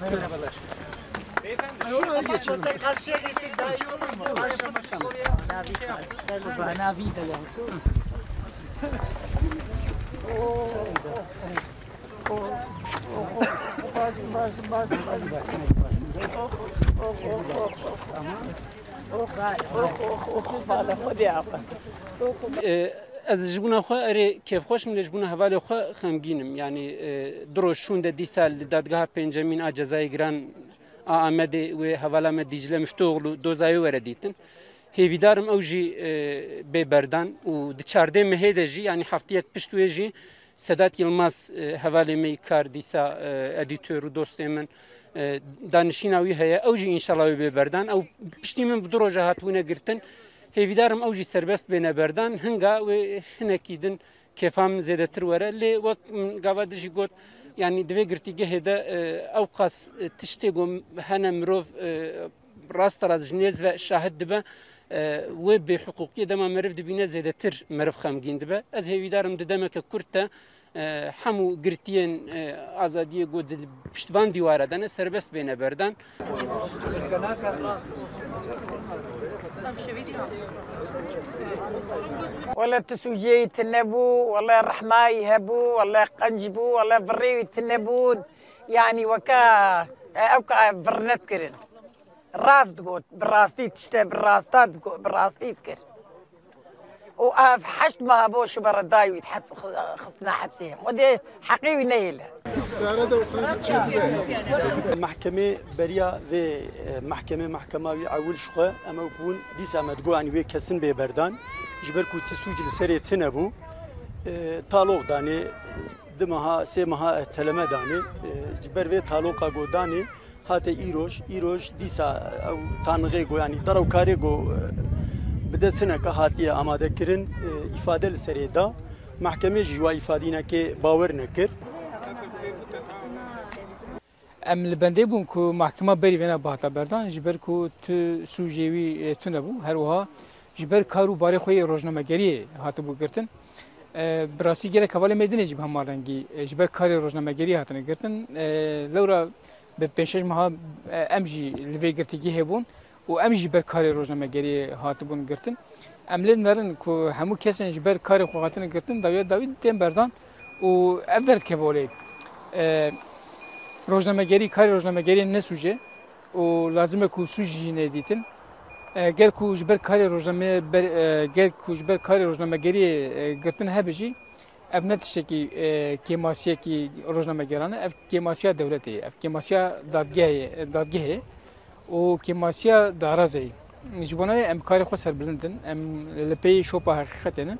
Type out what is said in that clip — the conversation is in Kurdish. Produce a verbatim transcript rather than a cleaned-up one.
Merhabalar. Beyefendi, şu masaya karşıya geçsek daha iyi olur mu? Karşıya masaya oraya şey yaptık. Ee, ez ji bona xwe erê kêfxweş im, lê ji bona hevalê xwe xemgîn im. Yanî, e, du roj şûnde dîsa li dadgeha pêncemîn a cezayê giran a Amedê wê hevala me Dîcle Miftûoğlu dozayê were dîtin. Hêvîdar im ew jî, e, bê berdan û di çardeh mehê de jî, yanî heftiyek pişt wê jî Sedat Yilmaz, e, hevalê me yî kar dîsa, e, edîtor û dostê min, e, danişîna wî heye. Ew jî înşallah wê bê berdan. Ew piştî min bi du roja hatibûne girtin. Hêvîdar im ew jî serbest bêne berdan. Hinga wê hinekî din kêfa min zêdetir were. Lê wek min gava din jî got, yanî di vê girtîgehê de, e, ew qas, e, tiştê ku hene mirov, e, rasterast ji nêz ve şahid dibe, e, wê bêhiqûqiyê dema meriv dibîne zêdetir meriv xemgîn dibe. Ez hêvîdar im di demeke kurt de, e, hemû girtiyên, e, azadiyê ku di pişt van dîwara de ne serbest bêne berdan. Wele tu sûcê wî tune bû, wele rehna wî hebû, wele qenc bû, wele virê wî tune bûn. Yanî weke, e, ew ka vir nedikirin. Rast digot, bi rastî tişte, bi rasta digot, bi rastî dikir. Û ev heşt meha bo şibere dayî wî di heps-, xistina hepsê. Xwedê heqê wî nehêle. Mehkemê beriya vê, e, mehkemê, mehkema wî ewil ji xwe, em ew bûn, dîsa me digot, yanî wê kesin bê berdan. Ji ber ku ti sûc li serê tune bû, e, taloq danê, di meha, sê meha erteleme danê. E, ji ber vê taloqa ku danê, hate îroj, îroj dîsa ew tanixê ku, yanî derewkarê ku, e, bi dest hineka hatiye amadekirin, e, îfade li serê da. Mehkemê jî ji wa îfadînekê bawer nekir. Em li bendê bûn ku mehkema berî vêna bihata berdan, ji ber ku tu sûcê wî, e, tune bû. Her wiha ji ber kar û barê xwe yê rojnamegeriyê hatibû girtin. E, bi rastî gelek hevalê me dinê jî bi heman rengî, e, ji ber karê rojnamegeriyê hatine girtin. E, lewra bi pênc şeş meha, e, em jî li vê girtîgehê bûn û em jî ji ber karê rojnamegeriyê hatibûn girtin. Em lê dinerin ku hemû kesên ji ber karê xwe hatine girtin, dawiya dawî tên berdan û ev derdikeve olê. E, rojnamegerî, karê rojnamegeriyê ne sûc e û lazim e ku sûc jî neyê dîtin. E, ger ku ji ber karê rojname-, ber-, e, ger ku ji ber karê rojnamegeriyê, e, girtin hebe jî, ev ne tiştekî, e, kêmasiyekî rojnamegeran e, ev kêmasiya dewletê ye, ev kêmasiya dadgehê, dadgehê û kêmasiya darazê ye. Ji bona wê em karê xwe serbilind in, em li pey şopa heqîqetê nin.